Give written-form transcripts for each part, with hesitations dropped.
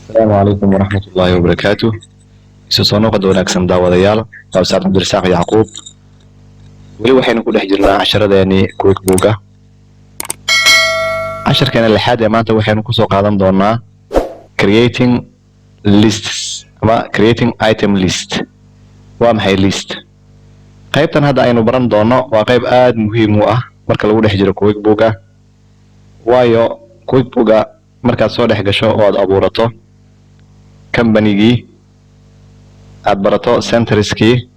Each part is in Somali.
Asalaamu calaykum waraxmat ullaahi wabarakaatu. Isu soo noqod wanaagsan, daawadayaal. Waa Ustaad Cabdirasaaq Yacquub. Weli waxaynu ku dhex jirnaa casharadeenii QuickBooka. Casharkeena lixaad ee maanta waxaynu kusoo qaadan doonaa creating lists ama creating item list. Waa maxay list? Qaybtan hadda aynu baran doono waa qayb aada muhiim u ah marka lagu dhex jiro QuickBooka, waayo QuickBooka markaad soo dhex gasho oo aad abuurato companygii, aad barato centerskii,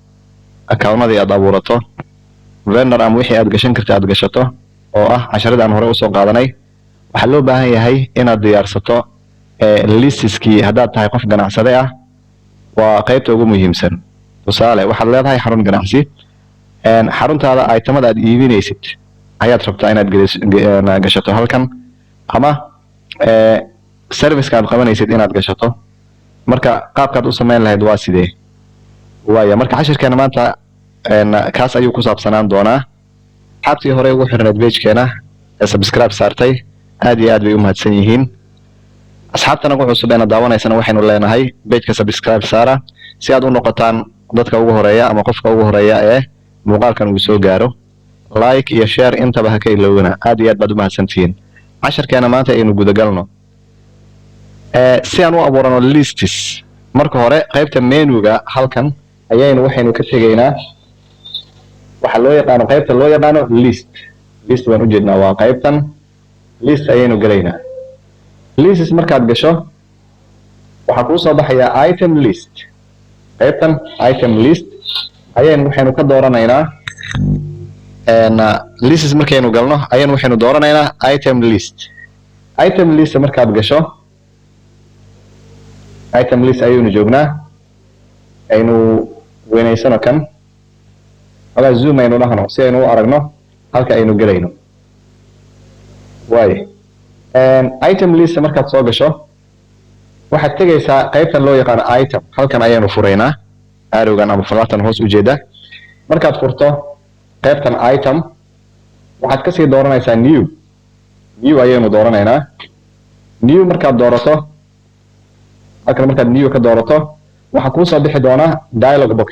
accountadii aad abuurato, vendor ama wixii aad gashan karta aad gashato, oo ah casharadii aan hore usoo qaadanay, waxaa loo baahan yahay inaad diyaarsato listiskii. Haddaad tahay qof ganacsade ah, waa qaybta ugu muhiimsan. Tusaale, waxaad leedahay xarun ganacsi. Xaruntaada itemada aad iibinaysid ayaad rabtaa inaad gashato halkan, ama serviceka aad qabanaysid inaad gashato. Marka qaabkaad u samayn lahayd waa sidee? Waaya, marka cashirkeena maanta kaas ayuu ku saabsanaan doonaa. Asxaabtii hore ugu xirneed pagekeena ee subscribe saartay, aad iyo aad bay u mahadsan yihiin. Asxaabtana ku cusub eena daawanaysana, waxaynu leenahay pageka subscribe saara si aad u noqotaan dadka ugu horeeya ama qofka ugu horeeya ee muuqaalkan uu soo gaaro. Like iyo share intaba ha ka ilowina. Aad iyo aad baad u mahadsantihiin. Casharkeena maanta aynu gudagalno. Si aan u abuurano lists, marka hore qaybta menuga halkan ayaynu waxaynu ka tegaynaa waxa loo yaqaano, qaybta loo yaqaano list. List waan ujeednaa, waa qaybtan. List ayaynu gelaynaa. Lists markaad gasho, waxaa kuu soo baxaya item list. Qaybtan item list ayaynu waxaynu ka dooranaynaa, lists markaynu galno ayaynu waxaynu dooranaynaa item list. Item list markaad gasho, item list ayaynu joognaa. Aynu weynaysano kan ogaa, zoom aynu dhahno si aynu u aragno halka aynu gelayno. Waayo, item list markaad soo gasho, waxaad tegaysaa qaybtan loo yaqaano item. Halkan ayaynu furaynaa, arrowgan ama falaartan hoos ujeeda. Markaad furto qaybtan item, waxaad kasii dooranaysaa new. New ayaynu dooranaynaa. New markaad doorato, halkan markaad new ka doorato, waxaa kuu soo bixi doonaa dialog box.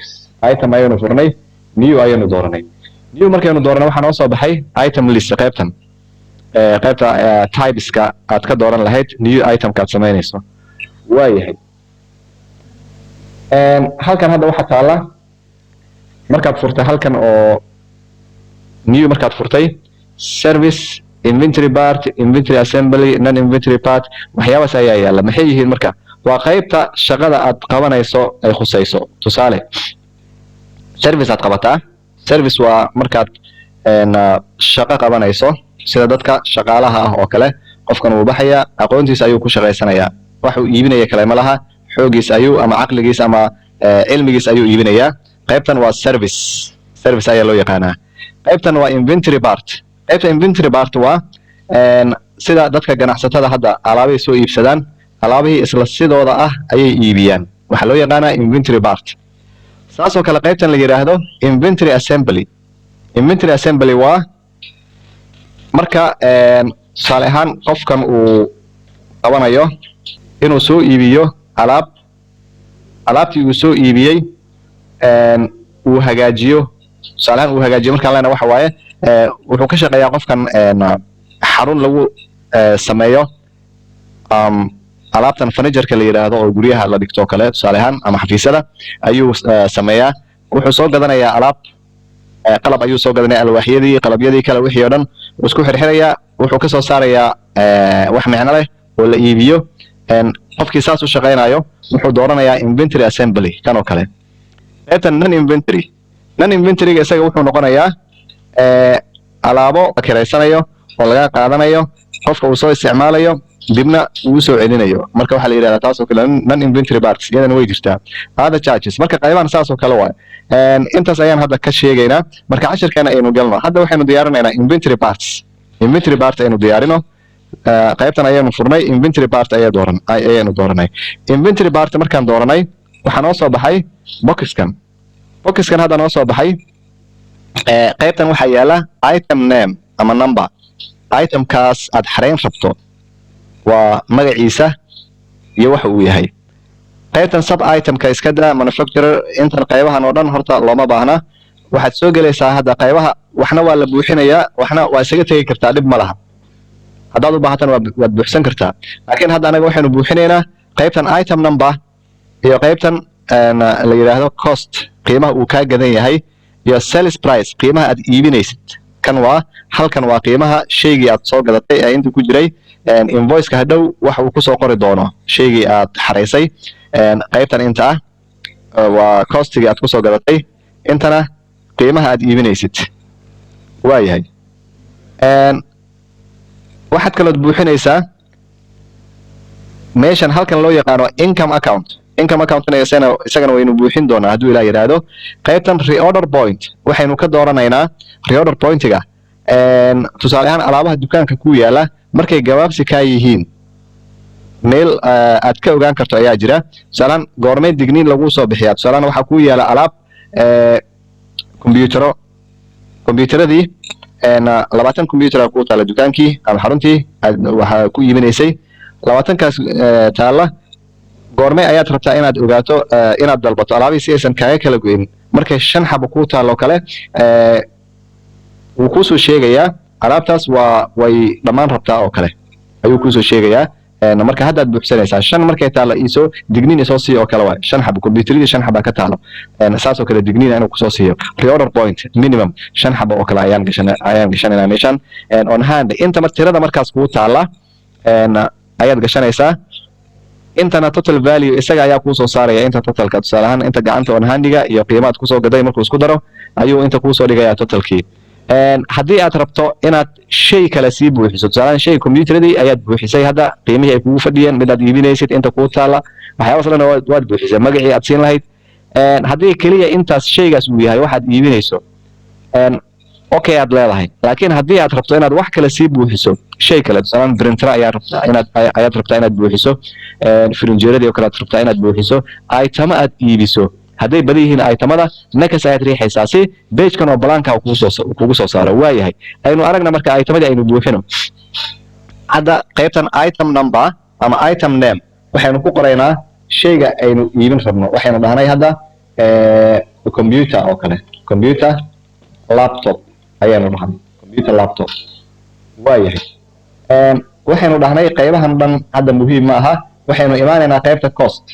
Item ayaynu furnay, new ayaynu dooranay. New markaynu dooranay, waxaa noo soo baxay item list, qaybtan qaybta typeska aad ka dooran lahayd new itemka aad samaynayso. Waayahay, halkan hadda waxaa taalla, markaad furtay halkan oo new markaad furtay, service, inventory part, inventory assembly, non inventory part, waxyaabaas ayaa yaalla. Maxay yihiin marka? Waa qaybta shaqada aad qabanayso ay khusayso. Tusaale, service aad qabataa. Service waa markaad shaqo qabanayso, sida dadka shaqaalaha ah oo kale. Qofkan wuu baxayaa, aqoontiisa ayuu ku shaqaysanayaa, wax uu iibinaya kale ma laha. Xooggiis ayuu ama caqligiis ama cilmigiis ayuu iibinayaa. Qaybtan waa service, service ayaa loo yaqaanaa. Qaybtan waa inventory part. Qaybta inventory part waa sida dadka ganacsatada hadda alaabay soo iibsadaan, alaabihii isla sidooda ah ayay iibiyaan. Waxaa loo yaqaanaa inventory part. Saasoo kale qaybtan la yidhaahdo inventory assembly. Inventory assembly waa marka tusaale ahaan qofkan uu qabanayo inuu soo iibiyo alaab, alaabtii uu soo iibiyey uu hagaajiyo. Tusaale ahaan uu hagaajiyo markaan leenahay, waxa waaye wuxuu ka shaqeeyaa qofkan xarun lagu sameeyo alaabtan furnitureka la yidhaahdo oo guryaha la dhigto kale, tusaale ahaan, ama xafiisyada ayuu sameeyaa. Wuxuu soo gadanayaa alaab, qalab ayuu soo gadanaya, alwaaxyadii, qalabyadii kale, wixii oo dhan wuu isku xirxirayaa, wuxuu ka soo saarayaa wax micno leh oo la iibiyo. Qofkii saas u shaqaynayo wuxuu dooranayaa inventory assembly kan oo kale. Qaybtan non inventory, non inventoryga isaga wuxuu noqonayaa alaabo la kiraysanayo oo laga qaadanayo, qofka uu soo isticmaalayo, dibna uu soo celinayo. Marka waxaa la yidhahdaa taas oo kale non inventory parts. Iyadana way jirtaa other charges. Marka qaybahan saas oo kale waay. Intaas ayaan hadda ka sheegaynaa. Marka cashirkeena aynu galno. Hadda waxaynu diyaarinaynaa inventory parts. Inventory parts aynu diyaarino. Qaybtan ayaynu furnay, inventory part ayaa dooran ayaynu dooranay. Inventory part markaan dooranay, waxaa noo soo baxay boxkan. Boxkan hadda noo soo baxay, qaybtan waxaa yaala item name ama number. Itemkaas aad xarayn rabto waa magaciisa. iyo waxa uu yahay. Qaybtan sub itemka iska daa, manufacturer, intan qaybahan oo dhan horta looma baahna. Waxaad soo gelaysaa hadda qaybaha, waxna waa la buuxinayaa, waxna waa isaga tegi kartaa, dhib ma laha. Haddaad u baahatan waad buuxsan kartaa, laakiin hadda anaga waxaynu buuxinaynaa qaybtan item number iyo qaybtan la yidhaahdo cost, qiimaha uu kaa gadan yahay, iyo sales price, qiimaha aad iibinaysid. Kan waa halkan waa qiimaha shaygii aad soo gadatay ee inta ku jiray invoiceka hadhow waxa uu kusoo qori doono shaygii aad xaraysay. Qaybtan inta ah waa costigii aad kusoo gadatay, intana qiimaha aad iibinaysid. Waayahay, waxaad kalood buuxinaysaa meeshan halkan loo yaqaano income account. Income accountna isagana waynu buuxin doonaa hadduu Ilaah yidhaahdo. Qaybtan reorder point waxaynu ka dooranaynaa reorder pointiga. Tusaale ahaan, alaabaha dukaanka ku yaala markay gabaabsi kaa yihiin, meel aad ka ogaan karto ayaa jira. Tusaalaan, goormee digniin lagu soo bixiyaa? Tusaalaan, waxaa ku yaala alaab kombiyuutero, kombiyuuteradii 20 computer ku taala dukaankii ama xaruntii aad waxaa ku iibinaysay. 20-kaas taalla, goormee ayaad rabtaa inaad ogaato inaad dalbato alaabihii si aysan kaaga kala goyn? Markay shan xabo kuu taallo kale, wuu kuusoo sheegayaa alaabtaas way dhammaan rabtaa oo kale ayuu kuusoo sheegayaa. Marka haddaad buuxsanaysaa, shan markay taalla iisoo digniin isoo siiyo oo kale waay. Shan xabo kombiyuutaradii, shan xaba ka taalo, saas oo kale digniin inuu kusoo siiyo. Reorder point minimum shan xabo oo kale ayaan gashanaynaa meeshan. On hand inta mar tirada markaas kuu taalla ayaad gashanaysaa. Intana total value isaga ayaa kuusoo saaraya inta totalka. Tusaale ahaan, inta gacanta on handiga iyo qiimaad kusoo gaday markuu isku daro ayuu inta kuusoo dhigaya totalkii. Haddii aad rabto inaad shay kale sii buuxiso, tusaale ahaan, shay computeradii ayaad buuxisay hadda, qiimihii ay kugu fadhiyeen, midaad iibinaysid, inta kuu taalla, waxyaabaas dhan waad buuxisay, magacii aad siin lahayd. Haddii keliya intaas shaygaas uu yahay waxaad iibinayso, okay aad leedahay. Laakiin haddii aad rabto inaad wax kale sii buuxiso, shay kale, tusaale printer ayaad rabtaa inaad buuxiso, firinjeeradii oo kale aad rabtaa inaad buuxiso, itemo aad iibiso hadday badan yihiin itemada, next ayaad riixaysaa si pagekan oo blanka kugu soo saaro. Waayahay, aynu aragna marka itemadii aynu buuxino hadda. Qaybtan item number ama item name waxaynu ku qoraynaa shayga aynu iibin rabno. Waxaynu dhahnay hadda computer oo kale, computer laptop ayaanu dhahnay, computer laptop. Waayahay, waxaynu dhahnay qaybahan dhan hadda muhiim ma aha. Waxaynu imaanaynaa qaybta cost.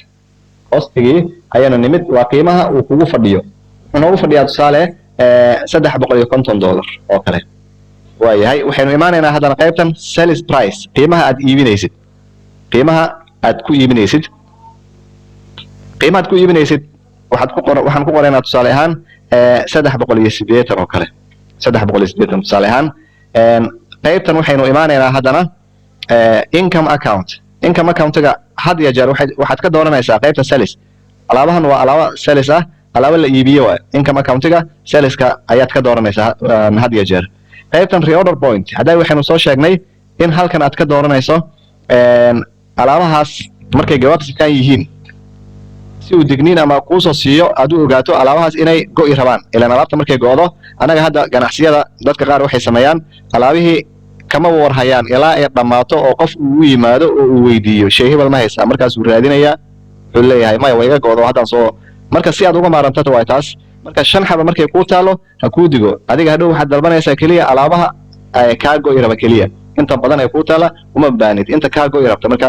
Costigii ayaanu nimid, waa qiimaha uu kugu fadhiyo. Wuxuu noogu fadhiyaa tusaale $350 oo kale. Waayahay, waxaynu imaanaynaa haddana qaybtan sales price, qiimaha aad iibinaysid. Qiimaha aad ku iibinaysid, qiimaha aad ku iibinaysid waxaad ku qor waxaan ku qoraynaa tusaale ahaan 380 oo kale, 380 tusaale ahaan. Qaybtan waxaynu imaanaynaa haddana income account. Income accountiga had iyo jeer waxaad ka dooranaysaa qaybta sales. Alaabahan waa alaaba sales ah, alaaba la iibiye waay. Income accountiga saleska ayaad ka dooranaysaa had iyo jeer. Qaybtan reorder point hadda waxaynu soo sheegnay in halkan aad ka dooranayso alaabahaas markay gabaabsikaan yihiin, si uu digniin ama kuusoo siiyo, aad u ogaato alaabahaas inay go'i rabaan. Ilaan alaabta markay go'do, annaga hadda ganacsiyada dadka qaar waxay sameeyaan, alaabihii kama warhayaan ilaa ay dhammaato oo qof uu u yimaado oo uu weydiiyo, "Shay hebel ma haysaa?" Markaasuu raadinayaa, wuxuu leeyahay, "Maya, waa iga go'do haddaan soo." Marka si aad uga maarantata waay taas. Marka shan xaba markay kuu taalo ha kuu digo. Adiga hadhow waxaad dalbanaysaa keliya alaabaha kaa go'i raba keliya. Inta badan ee kuu taala uma baanid, inta kaa go'i rabta. Marka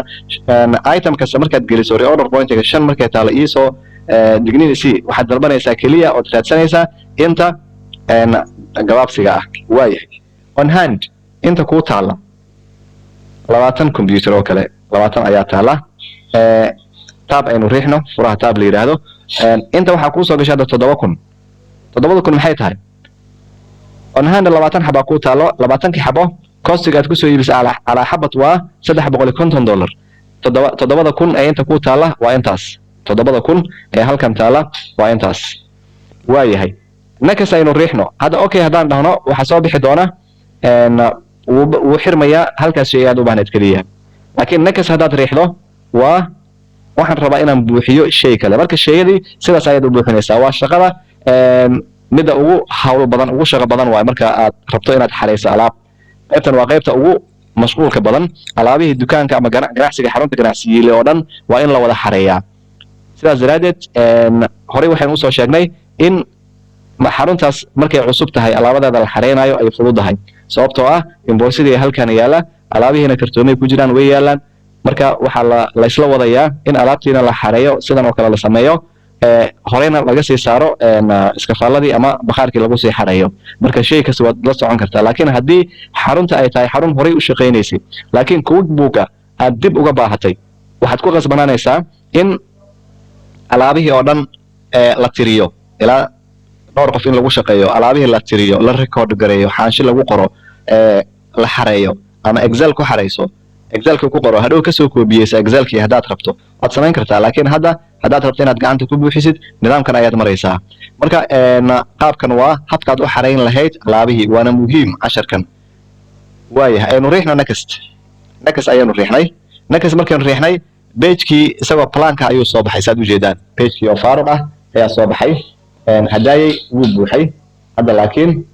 item kasta markaad geliso reorder pointiga, shan markay taalo iisoo digniin c, waxaad dalbanaysaa keliya ood raadsanaysaa inta gabaabsiga ah. Waayahay, on hand inta kuu taalla 20 computer oo kale, 20 ayaa taalla. Tab aynu riixno, furaha tab la yidhaahdo. Inta waxaa kuu soo gashay hadda 7000. 7000 maxay tahay? On hand 20 xabaa kuu taallo. 20-kii xabo costiga aad kusoo iibisay calaa xabad waa $350. 7000 ee inta kuu taalla waa intaas. 7000 ee halkan taalla waa intaas. Waayahay, next aynu riixno hadda. Okay haddaan dhahno, waxaa soo bixi doona wuu xirmayaa halkaas shay aad u baahnayd keliya. Laakiin next haddaad riixdo, waa waxaan rabaa inaan buuxiyo shay kale. Marka shayadii sidaas ayaad u buuxinaysaa. Waa shaqada midda ugu hawl badan, ugu shaqo badan waay. Marka aad rabto inaad xarayso alaab, qaybtan waa qaybta ugu Mashquulka badan, alaabihii dukaanka ama ganacsiga, xarunta ganacsiyiile oo dhan waa in la wada xareeyaa. Sidaas daraaddeed, horey waxaynu usoo sheegnay in xaruntaas markay cusub tahay, alaabadeeda la xareynayo ay fududahay, sababtoo ah invoice-yadii halkan yaala, alaabihiina kartoomay ku jiraan, way yaalaan. Marka waxaa la laysla wadayaa in alaabtiina la xareeyo, sidan oo kale la sameeyo, horeyna laga sii saaro iskafaaladii ama bakhaarkii lagu sii xareeyo. Marka shay kasta waad la socon kartaa. Laakiin haddii xarunta ay tahay xarun horey u shaqaynaysay, laakiin QuickBooka aad dib uga baahatay, waxaad ku qasbanaanaysaa in alaabihii oo dhan la tiriyo, ilaa dhowr qof in lagu shaqeeyo, alaabihii la tiriyo, la record gareeyo, xaanshi lagu qoro, la xareeyo, ama Excel ku xareyso, Excelka ku qoro, hadhow kasoo koobiyeysa Excelkii. Haddaad rabto waad samayn kartaa, laakiin hadda haddaad rabto inaad gacanta ku buuxisid, nidaamkan ayaad maraysaa. Marka qaabkan waa habkaad u xarayn lahayd alaabihii, waana muhiim casharkan. Waayahay, aynu riixno next. Next ayaynu riixnay. Next markaynu riixnay, pagekii isagoo blank-ka ayuu soo baxay. Saad ujeedaan, pagekii oo faaruq ah ayaa soo baxay. Hadaayey wuu buuxay, hadda laakiin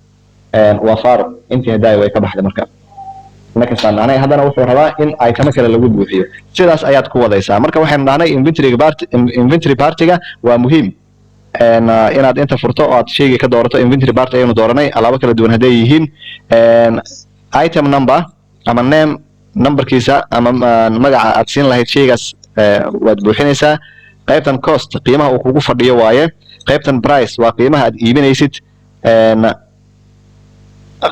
waa faaruq, intii hadaayay way ka baxday. Marka next aan dhahnay, haddana wuxuu rabaa in item-o kale lagu buuxiyo. Sidaas ayaad ku wadaysaa. Marka waxaynu dhahnay inventory part, inventory part-iga waa muhiim inaad inta furto oo aad shayga ka doorato. Inventory part ayaynu dooranay, alaabo kala duwan hadday yihiin, item number ama name, numberkiisa ama magaca aad siin lahayd shaygaas waad buuxinaysaa. Qaybtan cost, qiimaha uu kugu fadhiyo waaye. Qaybtan price waa qiimaha aad iibinaysid.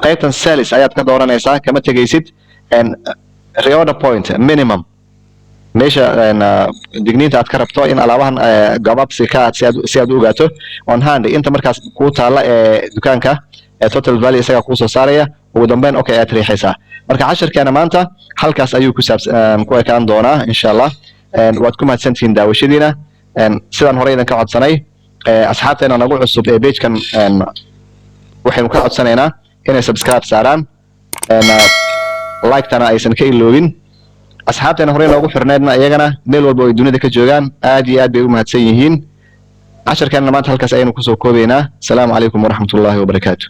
Qaybtan sales ayaad ka dooranaysaa, kama tegaysid. Reorder point minimum, meesha digniinta aad ka rabto in alaabahan gabaabsi ka si aad u ogaato. On hand, inta markaas kuu taalla ee dukaanka, ee total value isagaa kuu soo saaraya. Ugu dambeyn okay ayaad riixaysaa. Marka casharkeena maanta halkaas ayuu ku saabs ku ekaan doonaa, insha Allah. Waad ku mahadsantihiin daawashadiina. Sidaan horey idinka codsanay, asxaabteena nagu cusub ee pagekan, waxaynu ka codsanaynaa inay subscribe saaraan, like-tana aysan ka iloobin. Asxaabteena horey noogu xirneedna, iyagana meel walba ay dunida ka joogaan, aad iyo aad bay u mahadsan yihiin. Casharkeenna maanta halkaas ayaynu kusoo koobaynaa. Asalaamu calaykum waraxmatullaahi wabarakaatu.